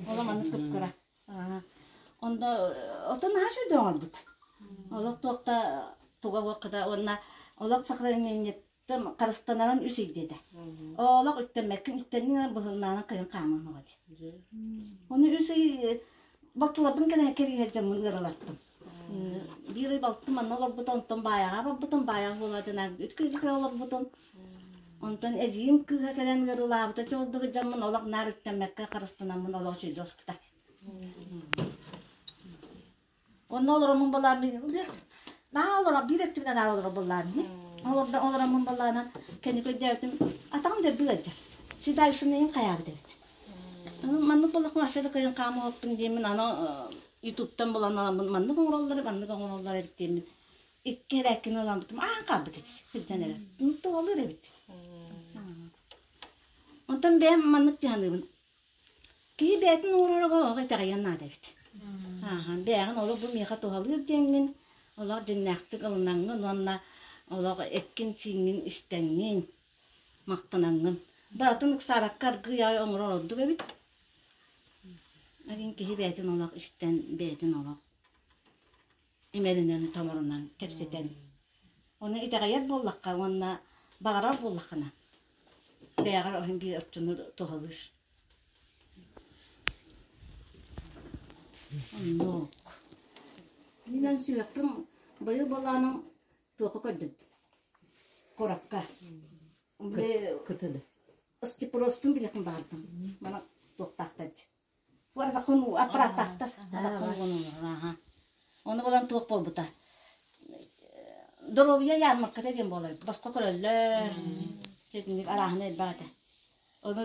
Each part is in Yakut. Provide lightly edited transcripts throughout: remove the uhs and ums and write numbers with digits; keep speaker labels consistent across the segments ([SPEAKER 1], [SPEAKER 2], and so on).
[SPEAKER 1] Ола маннык кып-кыра. Онда отон наһаа үчүгэй оҥорбут. Олох туохта туга буоххата уонна олох сохранениеттан харыстанарын үс ыйдиэтэ. Олох үктэммэккин үктэнниҥ быһылнаанан кыйын хааман оҕо дии. Ону үс ый балтыларбын кэнэ кэриэһэр дьоммун ыаралаттым. Биир ый балтым манна олорбута, онтон Баайаҕа барбытым, Баайаҕа буола дьонаар үткү олорбутум. Онтон эдьиийим кыыһа кэлэн ыарыылаабыта чолдугу дьоммун олох наар үктэммэккэ харыстанаммын олох үчүгэйдик оспута. Онно олороммун балаан наһаа олоро биир өттүбүнэн наһаа олоро былаан дии. Олордо олороммун балаанан кэнники өйдөөбүтүм атаҕым дэлби ыалдьар. Седалищныйын хайаабыт эбит. Маннык буоллахпына вообще да кыайан хаамыаппын диэммин аны ютубтан булан аламмын маннык оҥороллор маннык оҥороллор эбит диэммин икки эрээккини ыламмытым аан хаалбыт эбит сылдьан эрэр туһалыыр эбит онтон бэйэм маннык дьаһаныыбын киһи бэйэтин оҥорорго олох итэҕэйиэн наада эбит ааһан бэйэҕин олох бу миэхэ туһалыыр диэҥҥин олох дьиҥнээхтик ылынаҥҥын уонна олох эккин-сииҥҥин истэҥҥин махтанаҥҥын барытын ыксаабакка аргыый аҕай оҥорор ордук эбит Агин киһи бэйэтин олох истэн бэйэтин олох имэринэн-томорунан кэпсэтэн ону итэҕэйэр буоллахха уонна баҕарар буоллаххына бэйэҕэр оһун биир оччону туһалыыр оннук Минэн сүһүөхпүн быйыл былааным туохха көрдөрдүм куоракка
[SPEAKER 2] Кытыды.
[SPEAKER 1] Остеопорозпун билэхпин баҕардым мана туохтаахтар Аппарааттаахтар аппарааттаахтар. Ону булан туох буолбута. Доруобуйа ярмарката диэн буолар. Босхо көрөллөр. Ситинник арааһына элбэх этэ. Ону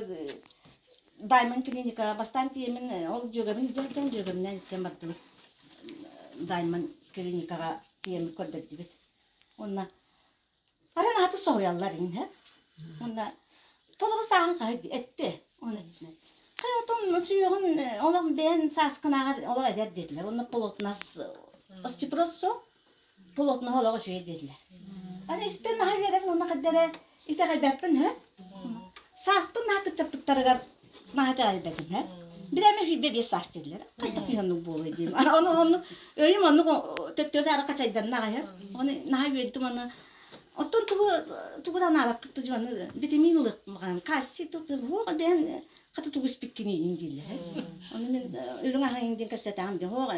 [SPEAKER 1] Даймонд клиникаҕа бастаан тиийэммин ол дьүөгэбин дьэ дьүөгэбинэн иккиэн бардыбыт. Даймонд клиникаҕа тиийэммит көрдөрдүбүт. Уонна Аран ааты соһуйаллар иҥһэ. Уонна толору сааһын хаһы этте. Оны Хай отон сүөҕүн олох бэйэн сааскынааҕар олох эдэр диэтилэр. Онно полотнас остеопороз суох полотно олох үчүгэй диэтилэр. Аны испин наһаа үөрэбин уонна хайдара итэҕэйбэппин һэ. Сааспын наһаа кыччаппыттарыгар наһаа итэҕэйбэтим һэ. Бирээмэ сүүрбэ биэс саас дииллэр. Хайдах киһи оннук буолуой диим. Аны ону өйүм оннук төттөрү таары хачайданна аҕай. Оны наһаа үөрдүм аны Оттон тугу тугу да анаабаккыт да аны витамин ылыахпын кальций тут хуох бэйэн хата тугу испиккиний дииллэр. Ону мин үрүҥ аһыҥ диэн кэпсэтэҕим дии хуох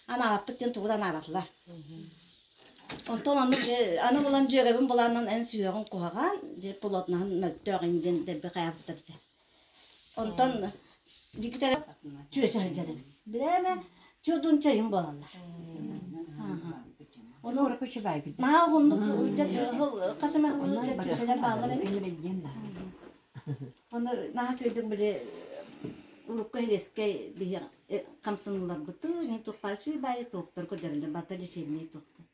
[SPEAKER 1] анаабаппыт диэн тугу да анаабатылар. Онтон оннук аны булан дьүөгэбин булааннан эн сүһүөҕүҥ куһаҕан, дьэ плотнаһын мөлтөөх ин диэн дэлби хайаабыттар этэ. Онтон Виктор түөсэ сылдьар эбит. Бирээмэ чудун чайын буолаллар. Ону наһаа уһуннук ыалдьар хас эмэ ыалдьар түөсэлэр бааллар эбит. Ону наһаа үчүгэйдик били урукку сэбиэскэй биһи хамсаныыларбытын туохпааччы баайы туохтар көрдөрөллөр барыта лечебный туохтар.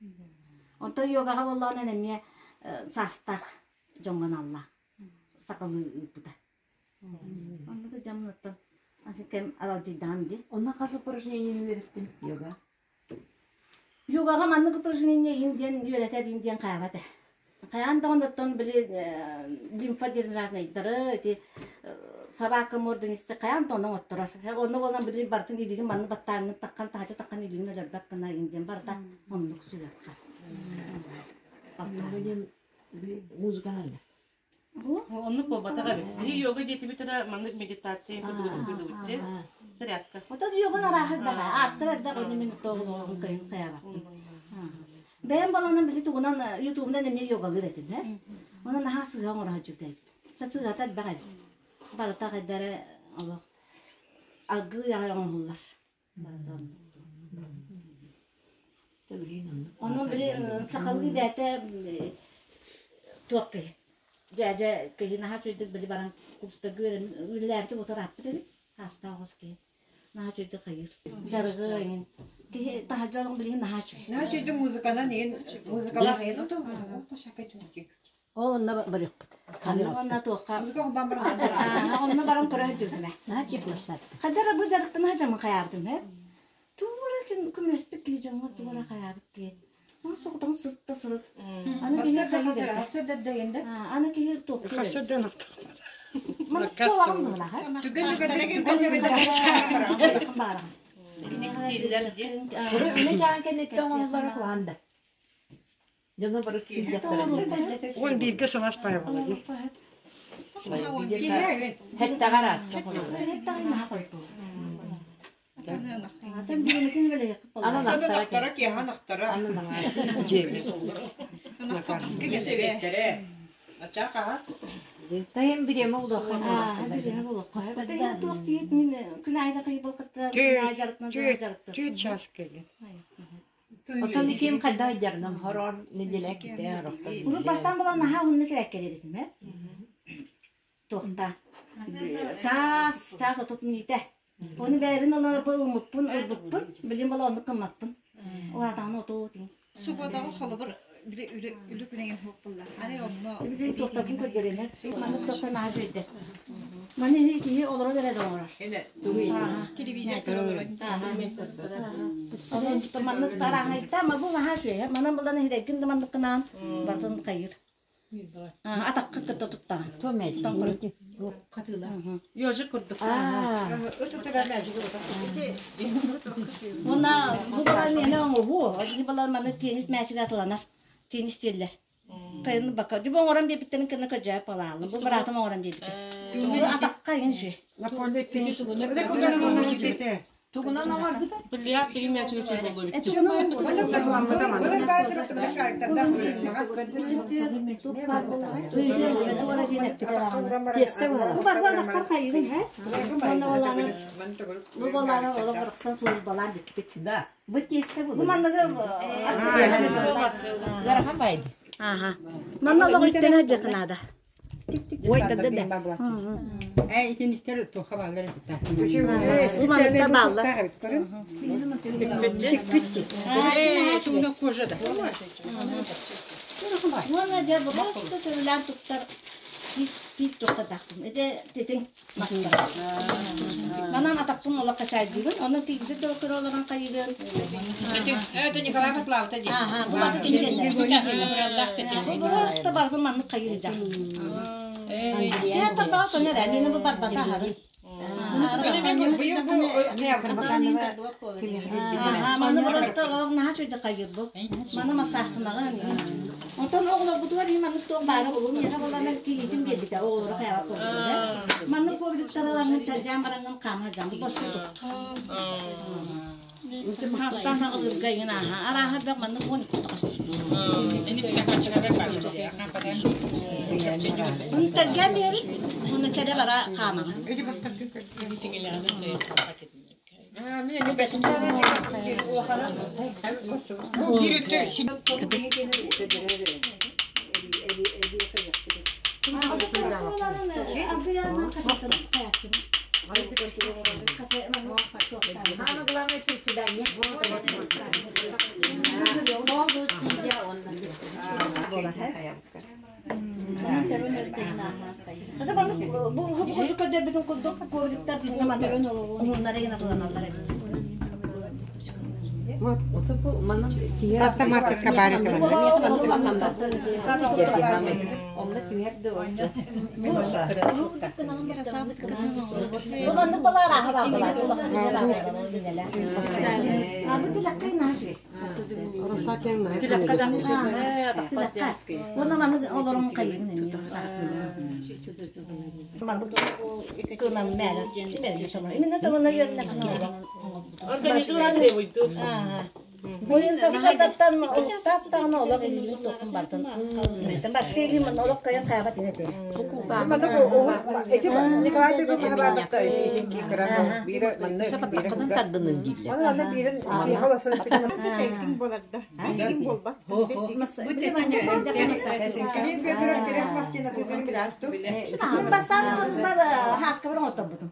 [SPEAKER 1] Онтон йогаҕа буоллаҕына эмиэ саастаах дьоҥҥо аналлаах сахалыы ыыппыта. Оннук дьаммыттан асы кэм аралдьыйдаҕым дии.
[SPEAKER 2] Онно хас упражнениены үөрэттин йога?
[SPEAKER 1] Йогаҕа маннык упражнение иһин диэн үөрэтэр иһин диэн хаабат ээ. Хайаан даҕаны оттон били лимфодренажнайдары ити собака мордунисты хайаан да онно оҥотторор. Онно буолан били барытын илиигин манны баттааҥҥын таххан таһыча таххан илиигин өлөрбөт гына иһин диэн барыта оннук сүрэххэ.
[SPEAKER 2] Йога диэн музыканан да?
[SPEAKER 3] Оннук буолбатах эбит. Биһи йога диэтибит эрэ маннык медитация курдук курдубутче. Зарядка.
[SPEAKER 1] Отон йоган арааһы элбэх ааттар элбэх ону мин тоҕулуоҕун кыйын хайаабаппын. Бэйэм баланан били тугунан ютубунан эмиэ йогалыыр этим э. Онон наһаа сыыһа оҥоро сылдьыбыт эбит. Сыыһата элбэх эбит. Барыта хайдары олох аргыый аҕай оҥоһуллар. Онон били сахалыы бэйэтэ туох киһи дьээдьэ киһи наһаа үчүгэйдик били баран курстарга үөрэн үлэлээбитим утарааппыт эбит саастаах оҕус киһи наһаа үчүгэйдик хайыыр дьарыгы эҥин киһи таһырдьа олоҕун билигин наһаа үчүгэй
[SPEAKER 4] Наһаа үчүгэйдик музыканан иһин музыкалаах иһин
[SPEAKER 2] Ол онно барыахпыт.
[SPEAKER 1] Онно туохха онно баран көрө сылдьыбытым ээ.
[SPEAKER 2] Наһаа чип-площадка.
[SPEAKER 1] Хайда эрэ бу дьарыктана сылдьаммын хайаабытым ээ. Туора көмөлөспүт киһи дьоҥҥо туора хайаабыт киһи. Аны соҕотоҕун сырытта сырыт. Аны киһи хайыы Аны киһи туохтуур.
[SPEAKER 2] Үлэ чаан кэнниттэн оҥоһуллара куһаҕан да. Дьоно бары сүүрдүөхтэрэ.
[SPEAKER 4] Он бииргэ сылаас паайа буолар.
[SPEAKER 2] Хэттэҕэ арааска холобура. Анан ахтара
[SPEAKER 4] киэһэн ахтара.
[SPEAKER 2] Анан Тайым бириэмэ улахан.
[SPEAKER 4] Түөрт час кэлин.
[SPEAKER 2] Отон иким хайда дьарнам хорор неделя ките орохтон.
[SPEAKER 1] Урут бастаан буолан наһаа уһуннук кэлэр этим ээ. Туохта чаас, чаас отут мүнүүтэ. Ону бэйэбин ыларбы ылмыппын, ылбыппын, билим буола оннук гыммаппын. Улаатаҕына отуу тиҥ.
[SPEAKER 4] Субботаҕа холобур били үлэ үлэ күнэгин суох булла. Арай онно
[SPEAKER 1] Билигин туохтарбын көрдөрүнэр. Маннык туохтан наһаа үчүгэйдэ. Маны киһи олорон эрэ да оҥорор.
[SPEAKER 4] Телевизор көрө олорон.
[SPEAKER 1] Онон маннык тарааһайда, ма бу наһаа үчүгэй. Манан булан иһирэйгин да манныккынаан бартын хайыр. Атахха кытта туттаҕын.
[SPEAKER 3] Ёжик курдук.
[SPEAKER 1] Уонна бу балан эне оҥоһуу, ити балан маны теннис мээчигэ атыланар. Теннис дииллэр. Кайын бака. Дьүб оҥорон биэбиттэрин кэннэ көдьөөп балаалым. Бу быраатым оҥорон биэрбитэ. Атахха иҥин үчүгэй.
[SPEAKER 4] Напольный теннис.
[SPEAKER 2] Тугунан оҥорбута?
[SPEAKER 3] Бильярд деген мээчигэ үчүгэй буолуо эбит.
[SPEAKER 1] Бу барыта атаххар хайыгын, һэ? Бу балаанан олох барахсан службалаан бүппүт.
[SPEAKER 2] Да. Бу тиэстэ
[SPEAKER 1] Бу манныгы
[SPEAKER 2] Ыарахан байды.
[SPEAKER 1] Аха. Манна олох үттэнэ дьакынаада.
[SPEAKER 2] Ой, да да да.
[SPEAKER 5] Ээ, итинниктэр туохха бааллар эбит.
[SPEAKER 1] Бу манныктар бааллар.
[SPEAKER 5] Ээ, тугунан кожа да.
[SPEAKER 1] Уонна дьэ просто сөбүлээн туттар тиит туттардахпын. Ити титиҥ мастар. Манан атахпын олох хачайдыыбын. Онон тиийбитэ көрө олорон хайыгын.
[SPEAKER 4] Это Николай Матлавта дии.
[SPEAKER 1] Аха, бу бары тиийдэннэр. Бу просто барытын маннык хайыыдьа. Киһи тарбаҕа көнөр ээ, миэнэ бу барбата аһарын. Маны просто наһаа үчүгэйдик хайыыр бу. Маны массаастанаҕын. Онтон оҕолорбутугар иһин маннык туох баара буолуо. Миэхэ буоллаҕына кийиитим биэрбитэ оҕолору хайаҕа курдук. Маннык ковриктары ылаҥҥын тэлгээн бараҥҥын хаама сылдьан бу босхо Хастаан аҕылыырга иҥин ааһа. Арааһа бэх маннык 12 Тэлгээн биэрит, уонна кэлэ бара хаамаҕын.
[SPEAKER 2] Самое главное приседание. Полу сидя он.
[SPEAKER 1] Бу курдук көрдөрбүтүн курдук ковриктар дьиҥҥэ маннык уһуннара гына туланаллар эбит.
[SPEAKER 4] Татта маркетка баар этэ
[SPEAKER 2] Онно түһэр да
[SPEAKER 1] Бу маннык балаар ааһа баар балааччы Бу тилэххэ наһаа үчүгэй. Тилэххэ. Уонна маннык олорон хайыгын эмиэ Маннык кынан мээнэ Именно табана үөрэнэ
[SPEAKER 3] Организм требует.
[SPEAKER 1] Ойын сассардаттан тааттаҕына олох илиибин туохпун бартын. Бактерий олох кайан хайаҕа тинете.
[SPEAKER 4] Эти Николай Петрович баабатта итинки кыра биирэ манна биирэ
[SPEAKER 2] Сапаттакытын тардынын дииллэр.
[SPEAKER 4] Аны аны биирин киһи
[SPEAKER 6] Тэтиҥ буоларда. Тэтиҥ буолбат.
[SPEAKER 1] Мин бастаан бар хааскабар оҥотторбутум.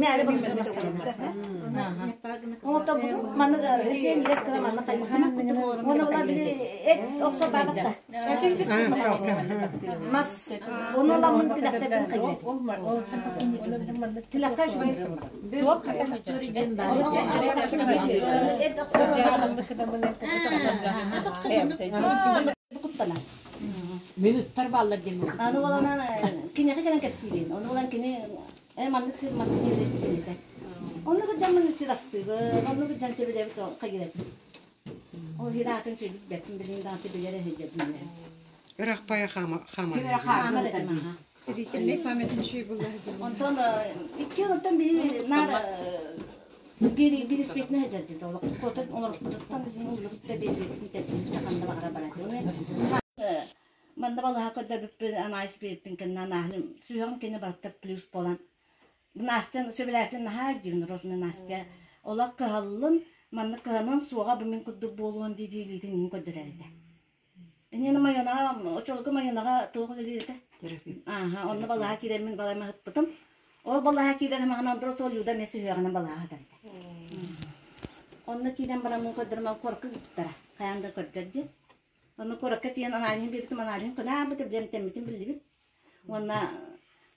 [SPEAKER 1] Мээли барыста бастаан. Оҥотторбутум. Маннык сен илэс кыла манна хайыппын. Уонна була били эт охсо баабатта. Мас. Ону ламмын тилэхтэрбин хайыат. Тилэххэ үчүгэй. Эт охсо баабатта. Куттана.
[SPEAKER 2] Минуттар бааллар диэн
[SPEAKER 1] Аны боланан киниэхэ кэлэн кэпсиибин. Ону булан кини маннык сир маннык сир диэн Онну кыдьаммын сир астыыбын, онну кыдьан чэбилэбит хайыырабын. Ол хираатын чөйбүт бэппин билин даҕаты билэр эһэйдэрбин.
[SPEAKER 4] Ырахпая хаама хаама.
[SPEAKER 1] Хаамар этим аха.
[SPEAKER 6] Зрительный память еще и была.
[SPEAKER 1] Онтон икки онтон биһи наар биир биир испиэтинэ сылдьар олох хотон олорбутуттан уллубут да биэсбитин тэптин ханна баҕара барат. Манна балаһа көрдөрбүппүн анаайыс биэрпин кэннэ анааһыным сүһэҕим кэннэ барыта плюс буолан Настя сөбүлээтин наһаа диибин Ротина Настя олох кыһаллын манна кыһанан суоҕа бу мин курдук буолуон дии дии илиитин иҥин көрдөрөр этэ. Инньэ Майонаҕа оччолорго Майонаҕа туох үлэлиир этэ? Ааһа, онно балаһа киирэммин балайма ыһыппытым. Ол балаһа киирэн маҕан Андрос ол Люда эмиэ сүһүөҕүнэн балаһа ыһытар этэ. Онно киирэн баран көрдөрүм куоракка ыыппыттара. Хайаан да көрдөр диэн. Онно куоракка тиийэн аналиһын биэрбитим, аналиһын көнө ааспыта, билэн эмтэммитин биллибит. Уонна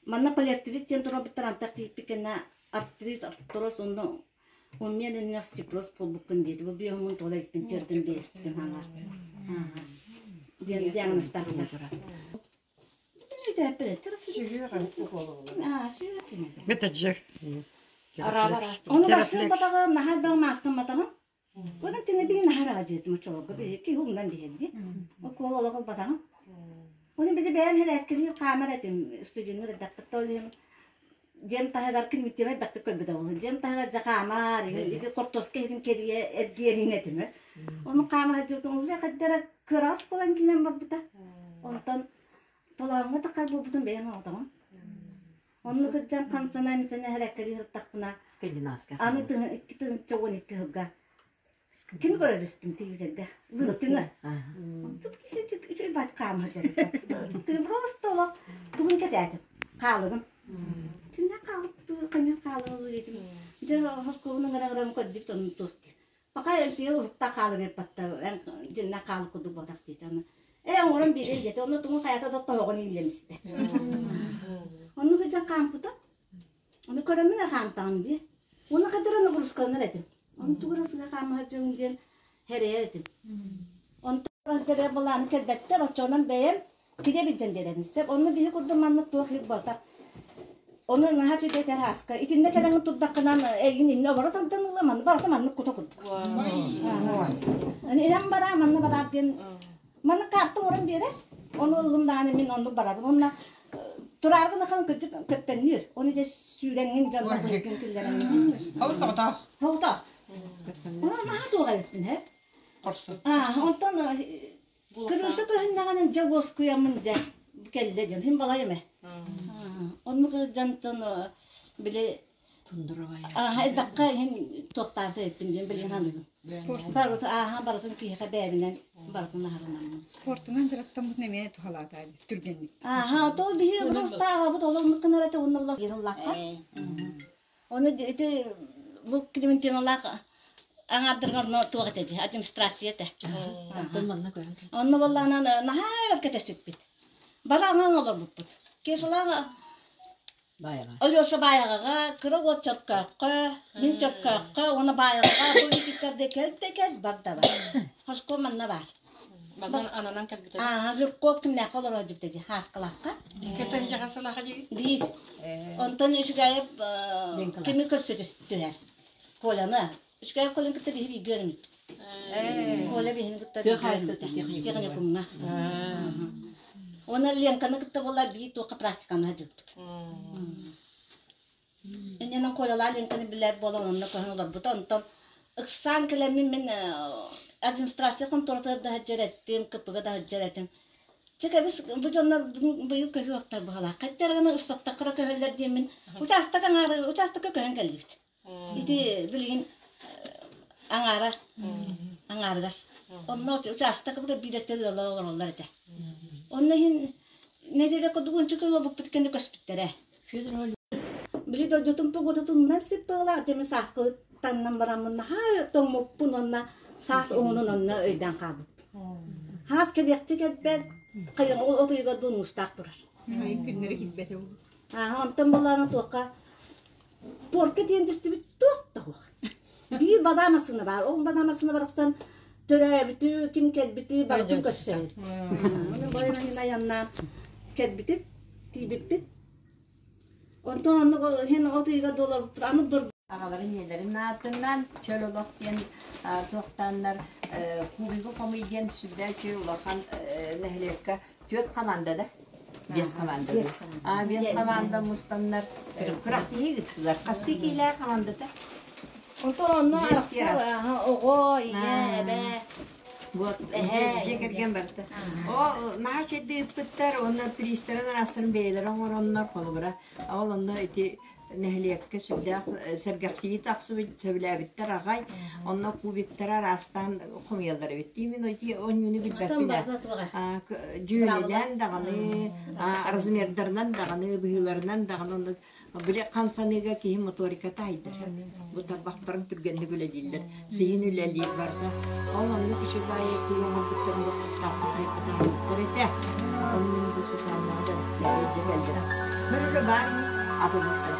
[SPEAKER 1] манна полиартрит диэн туруорбуттар антах тиийбит кэннэ артрит, артроз онно уммен остеопороз буолбуккун диэти. Бу биэһумун туола илпин түөртүн биэспин хаҥар. Диэн диагнозтаахтар.
[SPEAKER 4] Метаджер.
[SPEAKER 1] Ону барсын батаҕым, наһаа элбэх маастамматаҕым. Онон тина биһи наһаа дьиэтим оччолорго биһи киһи умнан биһэрди. Окуол олох ылбатаҕым. Оны били бэйэм хэрээккилиир хаамар этим студеннар эрдэхпит ол иһин дьиэм таһыгар кимиттиэм элбэхтик көрбүтэ буолуо. Дьиэм таһыгар дьэ хаамаар, ити хортуоска иһитин кэрийэ эргиэрин этим. Ону хаама сылдьыбытым улле хайдара кыраҕас буолан киирэн барбыта. Онтон толооҥҥо тахар буолбутум бэйэм оҕотоҕум. Онно кырдьан хамсана эмсэнэ эрэккэлии сырыттахпына,
[SPEAKER 2] Скандинавская.
[SPEAKER 1] аны 2012 сылга кими көрөр үстүм телевизорга Лыткина. Үчүгэй бат хаама сылдьар. Просто олох тугун кэтээтим. Хаалыгын. Чиннэ хаалык ханьын хаалыгын диэтим. Дьэ хоскуобун ыҥыра-ыҥырам көрдүк тонун туох диир. Пока тиэ уһукта хаалыгы патта эн дьиннэ хаалык курдук буотах диэтэ. Э оҥорон биэрэн диэтэ. Онно тугун хайата да тоһоҕун иилэмистэ. Онну кыдьан хаампыта. Ону көрөммүн хаамтаҕым дии. Уонна хадара нагрузкаланар этим. Ону тугура сыга хаамаһар диэн хэрэйэр этим. Онтон тэрэ былааны кэлбэттэр, оччоҕунан бэйэм кире билдьэн биэрэбин сөп. Онно биһи курдук маннык туох иһит буолтах. Ону наһаа үчүгэй этэр ааска. Итиннэ кэлэҥин турдаххынан эйигин иннэ оборо тардан ылла, манна барыта маннык кута курдук. Инэн бараа, манна бараар диэн маннык карта оҥорон биэрэр. Ону ыллым даҕаны мин оннук барабын. Онно турааргын ахан кырдьык көппөннүүр. Ону дьэ сүүрэҥҥин дьонно быһыытын киллэрэҥҥин.
[SPEAKER 4] Хабыс тоҕото.
[SPEAKER 1] Тоҕото. Ону наһаа туох эбиппин, һэ?
[SPEAKER 4] Хорсун.
[SPEAKER 1] Онтон Кырыыса көһүннэҕинэ дьэ уоскуйаммын дьэ кэллэ диэн син балай эмэ. Оннук дьонтон били ааһа элбэххэ иһин туохтаабыта эбиппин диэн билигин саныыбын. Барыта ааһа барытын киһиэхэ бэйэбинэн барытын аһарынаммын.
[SPEAKER 6] Спортунан дьарыктаммытын эмиэ туһалаата түргэнник.
[SPEAKER 1] Ааһа то биһи просто аҕабыт олормут гынар этэ уонна була лахха. Ону ити бу Клементиналаах аҥаардарыгар онно туох этэ дии, администрация этэ.
[SPEAKER 2] Онтон манна көрөн кэл.
[SPEAKER 1] Онно буоллаҕына наһаа өр кэтэспиппит. Бары аҥаан олорбуппут. Кешалаах
[SPEAKER 2] Баайаҕа.
[SPEAKER 1] Алеша Баайаҕаҕа, кыра уол Чөркөөххө, мин Чөркөөххө уонна Баайаҕаҕа бу үтүктэргэ кэл да кэл, бар да бар. Хоско манна баар.
[SPEAKER 3] Манна ананан кэлбитэ.
[SPEAKER 1] Аа, Жирков кимнээххэ олорор дьибитэ дии, Хааскалаахха.
[SPEAKER 5] Кэтэн дьаҕасалаха дии.
[SPEAKER 1] Биир. Онтон Үчүгэйэп кими көрсө түһэр? Коляны. Үчүгэйэп Коляны кытта биһи бииргэ үөрэммиппит. Коля биһини кытта
[SPEAKER 2] Тыа хаһаайыстыбата техникумҥа.
[SPEAKER 1] Техникумҥа. Уонна Ленканы кытта буолла биир туохха практиканы сылдьыбыппыт. Иннинэн Колялаах Ленканы билэр буолан онно көһөн олорбута. Онтон ыксаан кэлэммин мин администрация хонтуоратыгар да сылдьар этим, КП-га да сылдьар этим. Чэ кэбис бу дьоннор быйыл көһүөхтэр быһалаах. Хайдах гына ыстаттахтара көһөллөр диэммин учаастак аҥаары учаастакка көһөн кэллибит. Ити билигин аҥаара аҥаарыгар. Онно учаастак бу биирэтэ ыала олороллор этэ. Онно иһин нэдиэлэ курдук ончу кылабыппыт кэннэ көспүттэрэ.
[SPEAKER 2] Федор
[SPEAKER 1] Били дойдутун погодатыннан сиппалаах дьэми сааскы таннан бараммын наһаа тоҥмуппун уонна саас уһунун онно өйдөөн хаалбыппын. Хаас кэлиэхчэ кэлбэт, хайа ол отуйугар дуун муустаах турар.
[SPEAKER 6] Күннэри килбэтэ
[SPEAKER 1] Аа, онтон былаана туохха порка диэн түстүбүт туох да суох. Биир бадаа массыына баар. Ол бадаа массыына барахсан Төрөөбүтү, ким кэлбити барытын көрсөбүт. Оны бойынан аяннаан кэлбитим, тиийбиппит. Онтон оннук хин от ыйга долларбыт аны быр
[SPEAKER 2] Аҕаларын ийэлэрин аатынан чөл олох диэн туохтааннар кубигы хомуй диэн сүрдээччи улахан нэһилиэккэ түөрт команда да биэс команда а биэс команда мустаннар күрэхтэһии ыыттылар. Хастыы киилээх командата?
[SPEAKER 1] Онтон онно арахсар оҕо, ийэ, эбэ.
[SPEAKER 2] Вот, дьиэ кэргэн барыта. Ол наһаа үчүгэйдик ыыппыттар уонна приистэрин араастарын бэйэлэрэ оҥороннор, холобура, ол онно ити нэһилиэккэ сүрдээх сэргэхсийии тахсыбыт, сөбүлээбиттэр аҕай. Онно кубиктары араастаан хомуйаллар эбит. Дии мин ити оонньууну билбэппин ээ. Дьүһүнүнэн даҕаны, размердарынан даҕаны, быһыыларынан даҕаны онно били хамсаныыга киһи моториката айдар. Бу тарбахтарын түргэнник үлэлииллэр. Сиһин үлэлиир барда. Ол оннук үчүгэй тугу оҥорбуттарын бу этэ. Ол мин бу Сусаннаҕа да илдьэ кэллим. Мөрүлө баар ини атылыктар.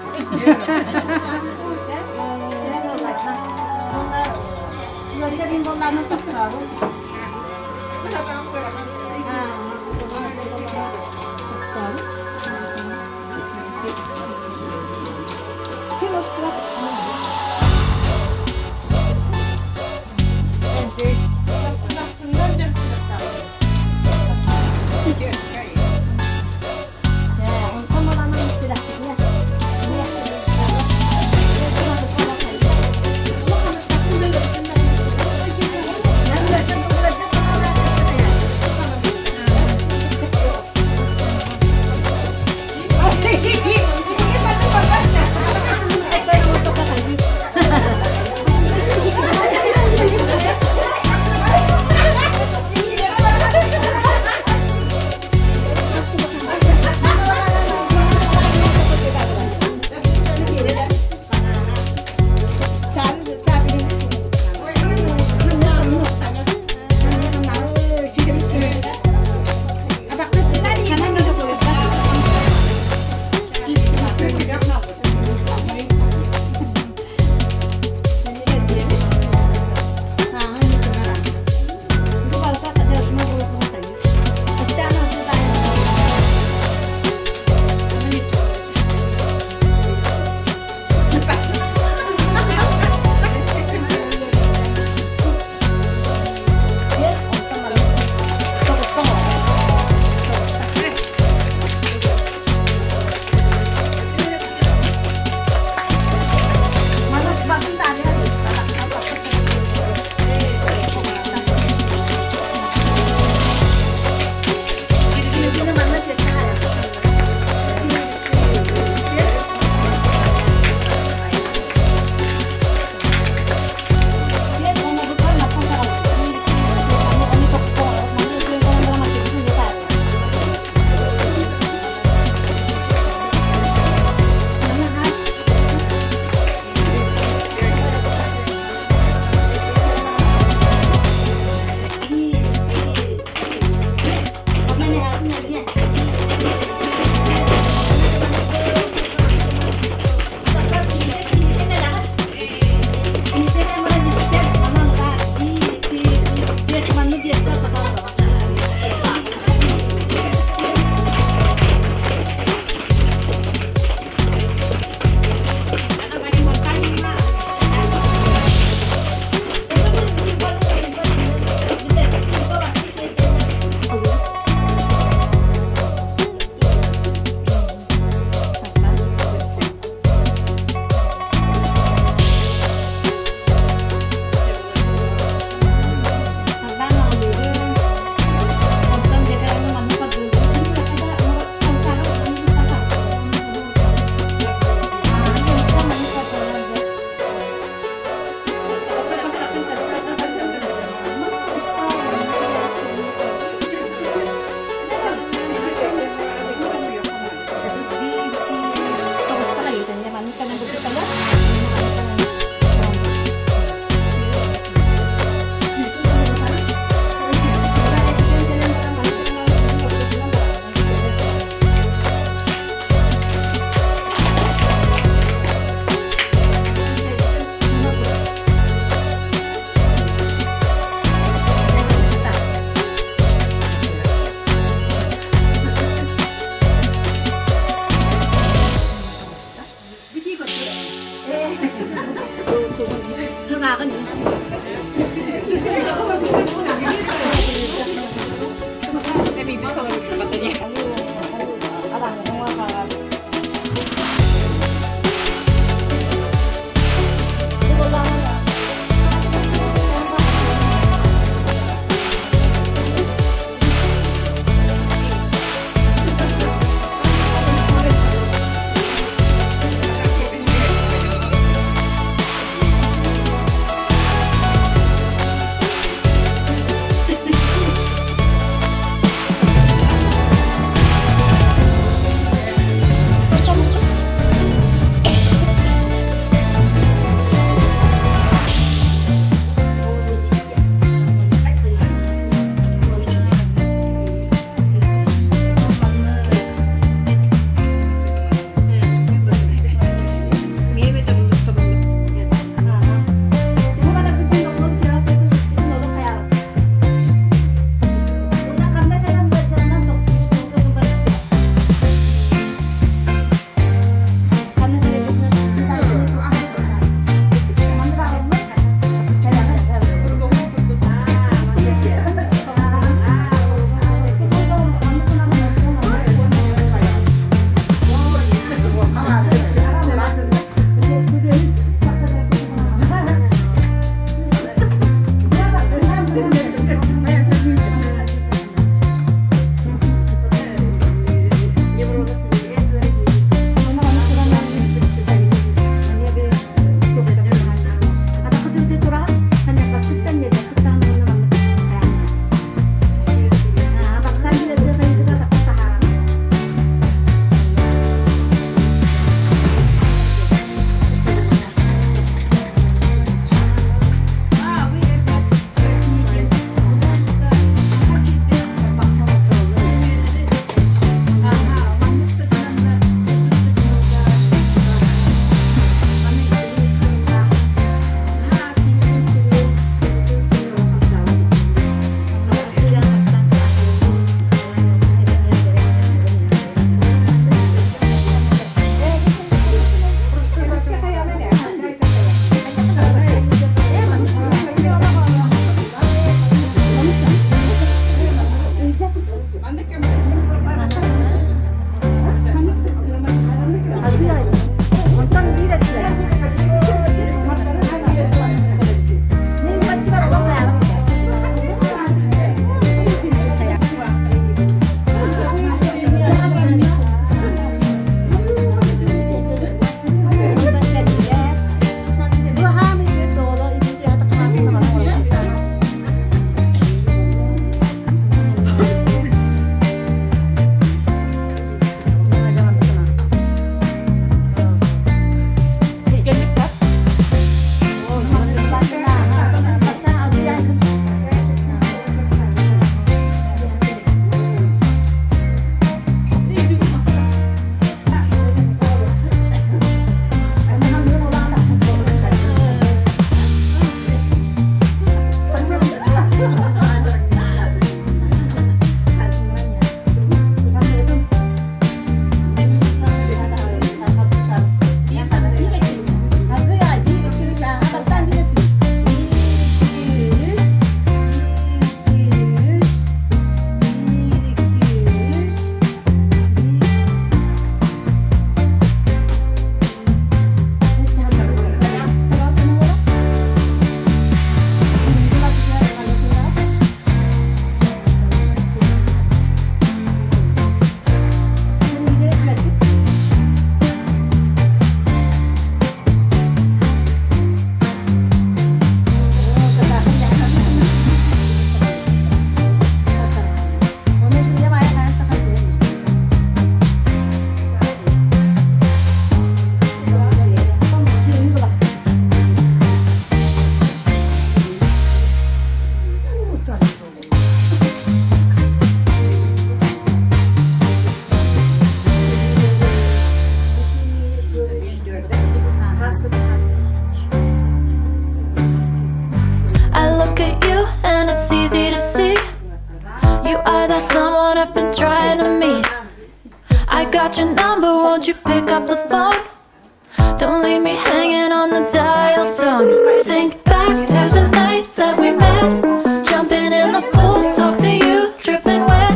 [SPEAKER 7] Up the phone? Don't leave me hanging on the dial tone. Think back the night that we met. Jumping in the pool, talk to you, dripping wet.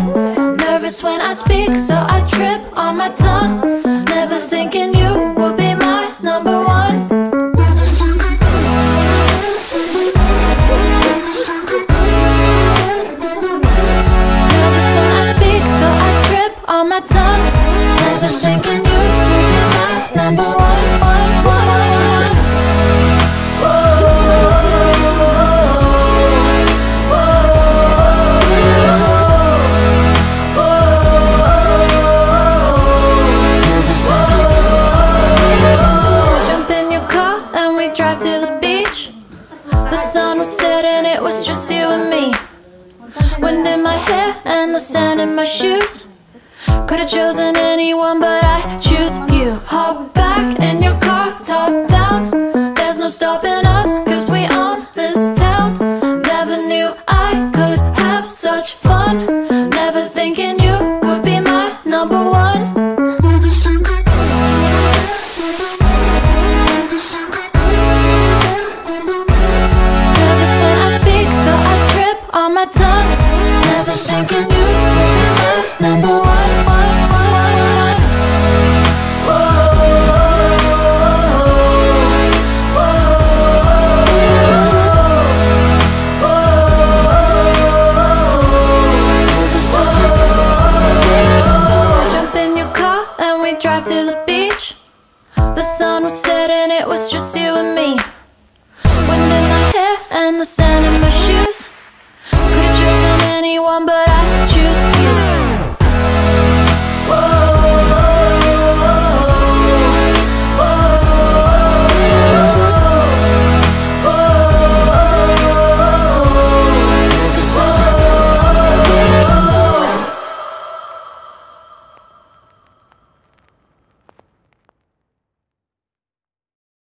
[SPEAKER 7] Nervous when I speak, so I trip on my tongue. Never thinking you would be my number one. Nervous when I speak, so I trip on my tongue. Never thinking you would be my number one, one, one, one. Jump in your car and we drive to the beach. The sun was setting, it was just you and me. Wind in my hair and the sand in my shoes. Could've chosen anyone, but I choose you. Hop back in your car, top down. There's no stopping us, cause we own this town. Never knew I could have such fun. Never thinking you would be my number one. Nervous when I speak, so I trip on my tongue. Never thinking you would be my number one, one, one, one. Jump in your car and we drive to the beach. The sun was setting, it was just you and me. Wind in my hair and the sand in my shoes. Could've chosen anyone, but